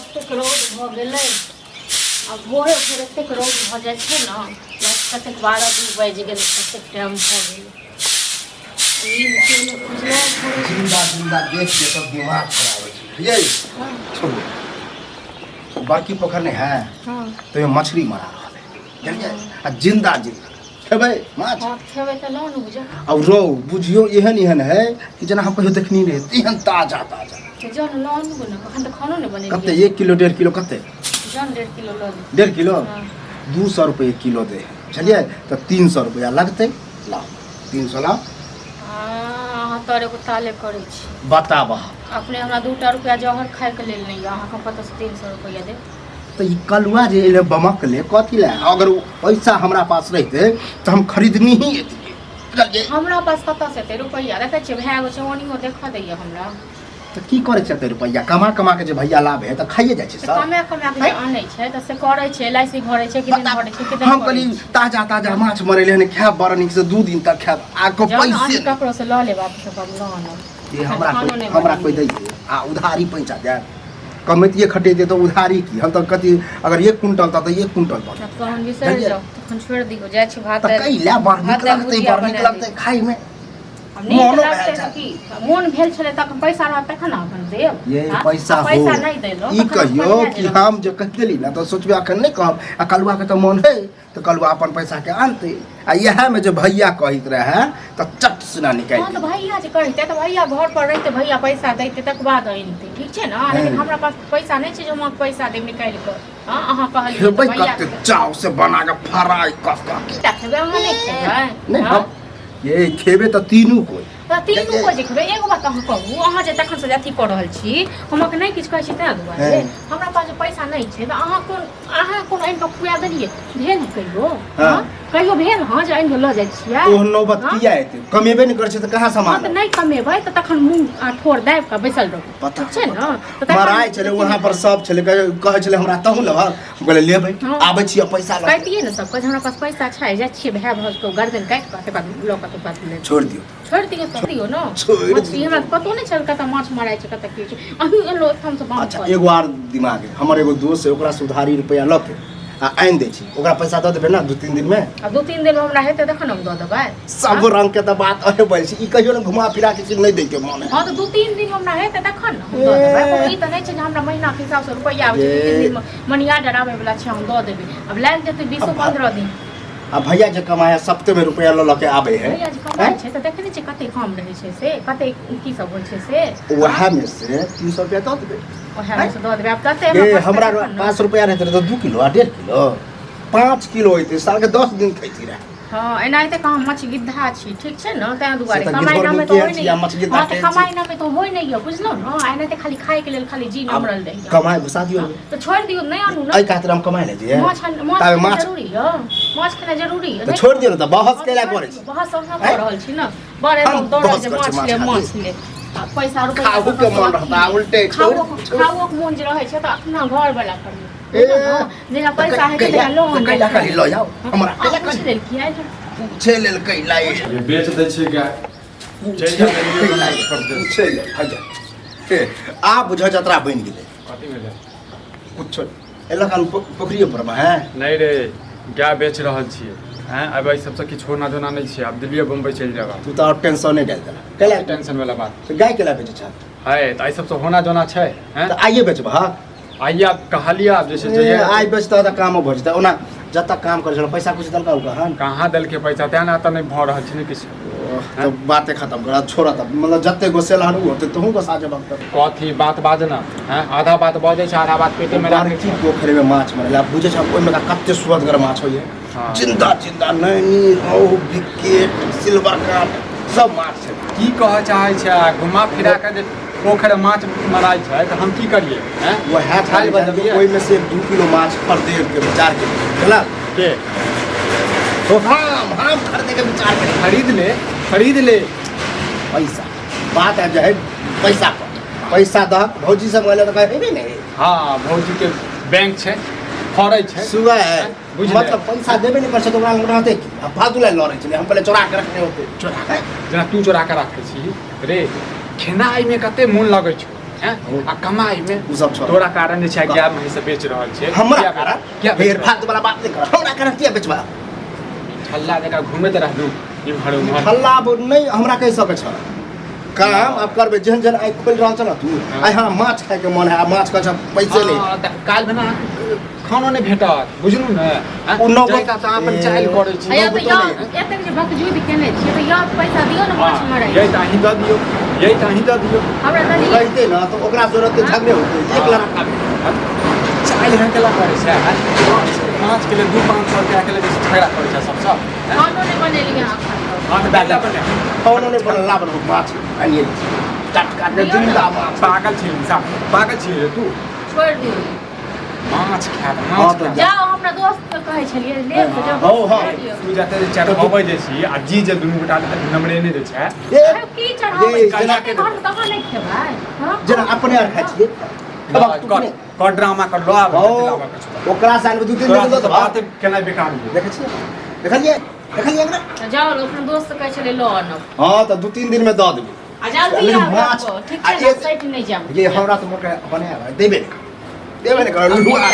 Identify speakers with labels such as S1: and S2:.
S1: एतेक रौद भऽ गेलै आ भोरे भोर एतेक रौद भऽ जाइ छै ने, कतेक 12-2 बाजि गेलै, कतेक टाइम भऽ गेलै। नींद सेहो नहि खुजलै भोरे।
S2: जिंदा जिंदा देख के सब दिमाग खराब होइ छै बुझलियै। छोड़ू, बड़की पोखर नहि है? तो मछली मरा रहल है, बुझलियै? आ जिंदा जिंदा खेबै माछ?
S1: हँ, खेबै तऽ लऽ ने बुझा।
S2: आ रौ बुझियौ, एहन एहन है कि जेना हम कहियो देखनी नहि, एहन ताजा ताजा।
S1: तऽ जहन लऽ आनू ने, अखन तऽ खानो नहि बनेलियै।
S2: कते? 1 किलो, 1.5 किलो, कते?
S1: जहन 1.5 किलो लऽ लेब।
S2: 1.5 किलो?
S1: हँ।
S2: 200 रुपये किलो दे है, बुझलियै? तऽ 300 रुपया लगतै। लाउ, 300 लाउ।
S1: हँ, अहाँ तर एगो ताले करै छी।
S2: बताबह।
S1: अपने हमरा 2टा रुपया जहर खायके लेल नहि यऽ, अहाँके हम कतऽसँ 300 रुपया देब?
S2: तऽ ई कलुआ जे एलै बमकले कथी लए? अगर ओ पैसा हमरा पास रहितै तऽ हम खरीदनी ही एतियै, बुझलियै?
S1: हमरा पास कतऽसँ एतै रुपैआ? देखै छियै, भए गो छै, ओनियो देखऽ दैया हमरा।
S2: तऽ की करै छै एते रुपैआ कमा कमा के जे भैया लाभ है तऽ खाइए जाइ छै
S1: तऽ
S2: सब।
S1: कमा कमा के जे आनै छै तऽ से करै छै, एल I C भरै छै कि
S2: बता,
S1: भरै छै कि
S2: हम कहली ताजा ताजा माछ मरेले हन, खायब बड़ नीक से, 2 दिन तक खायब आ को
S1: जहन
S2: पैसे
S1: अहीं
S2: नहि।
S1: ककरोसँ लऽ लेब आब तऽ हम लऽ आनब।
S2: ये हमरा
S1: खानो
S2: कोइ
S1: नहि
S2: हमरा कोइ
S1: बनेलियै।
S2: दैए आ उधारी पैसा देब? कमैतियै खटेतियै तऽ उधारी की? हम तऽ कथी अगर 1 कुंटल तऽ 1 कुंटल दऽ
S1: तब तहन बिसरि
S2: बुझलियै?
S1: जाउ, तखन छोड़ि दियौ, जाइ छी भात
S2: तऽ
S1: दालि
S2: कैला बड़ नीक
S1: भात दालि
S2: लगतै,
S1: भुजिया
S2: बड़ नीक
S1: बना
S2: लगतै खायमे।
S1: आब नीक
S2: मोनो
S1: लगतै
S2: भए
S1: तऽ
S2: जायत।
S1: की मोन भेल छलै? तखन पैसा रहत तखन ने अपन देब।
S2: ये
S1: हाँ?
S2: पैसा
S1: आ
S2: हो
S1: पैसा नहि देलहुँ
S2: ई
S1: तखन
S2: कहियौ
S1: कहिया
S2: कि
S1: देलहुँ?
S2: हम जे कहि देली ने तऽ सोचबै अखन नहि कहब, आ कलुआके तऽ मोन है तऽ कलुआ अपन पैसाके आनतै, आ इएहमे जे भैया कहैत रहए तऽ चट सुना निकालि
S1: हँ, तऽ
S2: देली।
S1: भैया जे कहिते तऽ भैया घर पर रहिते, भैया पैसा दैते, तकर बाद अनिते, ठीक छै ने? लेकिन हमरा पास पैसा नहि छै जे हम अहाँके पैसा देब निकालि कऽ। हँ, अहाँ कहलियै तऽ
S2: खेबै
S1: भैया
S2: कते चाव से बना के फ्राई कऽ कऽ के।
S1: एकटा खेबै अहाँ, नहि खेबै?
S2: नहि।
S1: हँ?
S2: हम ये खेबै तऽ तीनू कोइ।
S1: तऽ तीनू को जे खेबै, एगो बात अहाँ कहू, अहाँ जे तखन से अथी कऽ रहल छी, हम अहाँके नहि किछु कहै छी ताहि दुआरे। हमरा पास जे पैसा नहि छै तऽ अहाँ कोन आनि कऽ खुआ देलियै? भेल कहियो?
S2: हाँ।
S1: हँ? कहियो भेल हँ जे आनि कऽ लऽ जाइ छियै?
S2: ओहन नौबत
S1: हाँ?
S2: किया एतै? कमेबे नहि करै छै तऽ कहाँ
S1: हँ,
S2: सामान?
S1: तऽ नहि कमेबै तऽ तखन मुँह आ ठोर दाबि कऽ बैसल रहू।
S2: पता
S1: ठीक छै ने? तऽ तखन
S2: मराइ छलै वहाँ पर, सब छलै, कहै छलै हमरा तहूँ लेबह? हम कहलियै लेबै।
S1: हाँ।
S2: आबै छियै पैसा लऽ कऽ।
S1: कहितियै ने सबके जे हमरा पास पैसा छै, जाइ छियै भाय भाउजके गर्दन काटि कऽ तकर बाद लऽ कऽ तकर बाद लेब।
S2: छोड़ि दियौ।
S1: छोड़ि दियौ तऽ दियौ ने।
S2: छोड़ि
S1: मछली
S2: दियौ।
S1: हमरा पतो नहि छल कतऽ माछ मराइ छै, कतऽ की होइ छै। अहीं एलहुँ ओहिठामसँ बाम।
S2: अच्छा, एगो आर दिमाग है हमर। एगो दोस्त है, ओकरा से उधारी रुपया लऽ के आ आनि दै छी, ओकरा पैसा दऽ देबै ने 2-3 दिनमे।
S1: आ 2-3 दिनमे हमरा हेतै तखन हम दऽ देबै।
S2: सब रंग के तऽ बात अहे बजै छी। ई कहियो ने घुमा फिरा के चीज नहि दै के मन है।
S1: हँ, तऽ 2-3 दिन हमरा हेतै तखन ने हम दऽ देबै। कोनो ई तऽ नहि छै जे हमरा महीनाके हिसाबसँ रुपैआ आबै छै, 2-3 दिनमे मनी ऑर्डर आबै वला छै, हम दऽ देबै। आब लागि जेतै 20-15 दिन।
S2: आ भैया जे कमाए है, सप्ते में रुपया लऽ लऽ के आबै है।
S1: भैया जे कमाइ छै तऽ देखै नहि छियै कते काम रहै छै से, कते की सब होइ छै से।
S2: वएह में से 300 रुपया दऽ देबै।
S1: ओएह मे से दऽ देबै। आब कते
S2: ये
S1: हमरा
S2: हमरा
S1: बचतै तखन ने।
S2: पास रुपया रहतै तऽ 2 किलो आ 1.5 किलो 5 किलो होइतै, सालके 10 दिन खैती रहै।
S1: हँ, एनाहिते कहाँ मछगिद्धा छी, ठीक छै ने? ताहि दुआरे
S2: से तऽ
S1: कमाइ
S2: गिद्धो
S1: नामे
S2: नीके
S1: तऽ होइ
S2: छी
S1: नहि।
S2: आ मछगिद्धा
S1: हँ, तऽ
S2: केहन छी?
S1: कमाइ नामे तऽ होइ नहि यऽ, बुझलहुँ ने? आ एनाहिते खाली खायके लेल खाली जी नमरल रहैए।
S2: कमाइ घुसा दियौ।
S1: तऽ छोड़ि दियौ, नहि आनू ने।
S2: एहि खातिर हम कमाइ ले जइयै?
S1: माछ
S2: ताबे
S1: खेनाइ
S2: माछ
S1: जरूरी यऽ? माछ खेनाइ जरूरी यऽ?
S2: तऽ छोड़ि दियौ ने, तऽ बहस कैला करै छी?
S1: बहस अहाँ
S2: आँय?
S1: कऽ रहल छी ने, बड़
S2: हम
S1: एकदम दौड़ल
S2: बहस
S1: जे
S2: करै छी
S1: माछ ले,
S2: माछ
S1: माछ ले, आ पैसा रुपैआ
S2: खाहू के मन रहता, आ उल्टे छोड़ि
S1: खाओके मोन जे रहै छै तऽ अपना घर वाला करियौ।
S2: ए,
S1: जहिया पैसा हेतै तहिया लऽ
S2: तऽ कैला खाली लऽ जाउ हमरा?
S1: अहाँ
S2: कैला
S1: पूछि
S2: खाली
S1: लेलखिन आइ?
S2: पूछे लेल कैला ये?
S3: ये बेच दै छियै गाय, चलि जा देलियै,
S2: कैला ये?
S3: छोड़ दे।
S2: पूछे लेल भैया। हे, आब बुझ जतरा बनि गेलै।
S3: कथी भेलै?
S2: कुछो एलक हन पोखरिये पर मे है।
S3: नहि रे, गाय बेच रहल छियै। हैं, आब एहि सबसँ किछु होना जोना नहि छै। आब दिल्लीए बम्बई चलि जायब आब।
S2: तू तऽ और टेंशन नहि डालि देला कैला?
S3: टेंशन वाला बात।
S2: तऽ गाय केला बेचै छ?
S3: है तऽ एहि सबसँ होना जोना छै? हैं।
S2: तऽ आइए बेचबह?
S3: आइए आब कहलियै, आब जे छै
S2: ए,
S3: जइए।
S2: आइ बेचतह तऽ कामो भऽ जेतै। ओना जतऽ काम करै छलहुँ, पैसा कुछ देलका उका हन?
S3: कहाँ देलकै पैसा, तेँ ने एतऽ नहि भऽ रहल छै ने किछु।
S2: ओह, तऽ बाते खतम कर, छोड़ तऽ। मतलब जते गोसेल हन ओ होतै, तोहूँ गोसा जेबह तऽ।
S3: कथी बात बाजना हैं? आधा बात बजै छै, आधा बात पेटेमे राखै
S2: बड़की
S3: छै।
S2: पोखरिमे माछ मरल आब बुझै छै, ओहिमे का कते सुअदगर माछ होइए।
S3: हाँ।
S2: जिंदा जिंदा नैनी, रोहु, बिकेट, सिल्वर कार्प सब माछ छै।
S3: की कहऽ चाहै छै? आ घुमा फिरा कऽ जे पोखरि माछ मराइ छै तऽ हम की करियै? हैं,
S2: वएह
S3: खाइ
S2: खाली
S3: बदलियै?
S2: ओहिमे से 2 किलो माछ खरीदे के विचार के बुझलक।
S3: के?
S2: तो हम खरीदे के विचार करी।
S3: खरीद ले, खरीद ले।
S2: पैसा बात आबि जाइ है पैसा पर। पैसा दह, भौजी सब कहले तऽ कहै हेबे नहि।
S3: हँ, भौजीके बैंक छै, फड़ै छै।
S2: सुबह है।
S3: बुझलियै।
S2: मतलब पैसा देबे नहि करै छै तऽ ओकरा लग रहतै की? आ फालतू लए लड़ै छलै, हम पहिले चोरा के रखने होते।
S3: चोरा के, जेना तू चोरा के राखै छी रे। खेनाइमे कते मोन लगै छौ? हैं आ कमाई में
S2: उ सब छोड़।
S3: तोरा कारण जे छै गाय महीस से बेच रहल छै।
S2: हमरा
S3: किया
S2: कारण?
S3: किया
S2: फेर फालतू वाला बात नहीं कर, हमरा कारण किया बेचबा?
S3: हल्ला जकाँ घूमैत रहलू इम्हर उम्हर।
S2: हल्ला नहीं हमरा कहि सकै छ। काम आब करबै, जेहन जेहन आइ खोलि रहल छ ने तू, आइ हमरा माछ खाइके मन है, आ माछ कहै छ पैसे नहि।
S3: हँ, तऽ काल्हि भेना अहाँके खानो नहि भेटत, बुझलू ने?
S2: ओ नौकर-
S3: जाहि हिसाबसँ अहाँ अपन चालि करै छी।
S1: अया तऽ
S2: नौबतो
S1: यौ
S2: नहि।
S1: एतेक जे बकजूद केने छियै तऽ यौ पैसा दियौ ने माछ
S3: हँ,
S1: मरै।
S3: यही तऽ अहीं दऽ दियौ, यही तऽ अहीं दऽ दियौ।
S1: हमरा तऽ दियौ।
S2: रहितै ने तऽ ओकरा जरूरत झगड़े होतै एक लड़का।
S3: चालि एहन केला करै छै? माछके लेल 2-5 सए रुपैआके लेल जे छै झगड़ा करै छै सबसँ।
S1: खानो नहि बनेलियै अहाँ एखन तक।
S3: हँ तऽ दादा बने।
S2: खानो नहि बनल, ला बनबू माछ आनिए टटका जिन्दा माछ।
S3: पागल छी इंसान, पागल छी रे तू।
S1: छोड़ि दियौ।
S3: माछ खायत
S2: हँ
S3: माछ
S2: तऽ
S3: खायत।
S1: जाउ, हमरा दोस्त के कहै छलियै लेब तऽ जाउ।
S2: हँ, हँ।
S1: छोड़ि दियौ।
S3: तू जते जे चढ़ाबै जे छी आ जी जे दुनू गोटा तक नमरे नहि दै छै।
S2: ए,
S1: अरे की चढ़ाबै
S2: ये,
S1: छी?
S3: जेना
S1: घर तऽ अहाँ नहि खेबै, हँ?
S2: जेना अपने आर खाइ छियै खेबाक तू
S3: कर
S2: नहि।
S3: कर ड्रामा कर लो आब।
S2: हँ, ओकरा से आनबै 2-3
S3: तोरा
S2: दिन
S3: से
S2: दऽ
S3: बात केनाइ बेकार ये।
S2: देखै छियै, देखलियै देखलियै एकरा?
S1: तऽ जाउ, अपना दोस्त के कहै छलियै लऽ आनब।
S2: हँ तऽ 2-3 दिन में दऽ देबै।
S1: आ जल्दी
S2: लेकिन
S1: आबि
S2: माछ-
S1: जाउ, ठीक
S2: आ
S1: छै ने?
S2: एक-
S1: सटि नहि जायब।
S2: ये हमरा तऽ मोन बना देबे नहि कर, देबे नहि कर लुआ।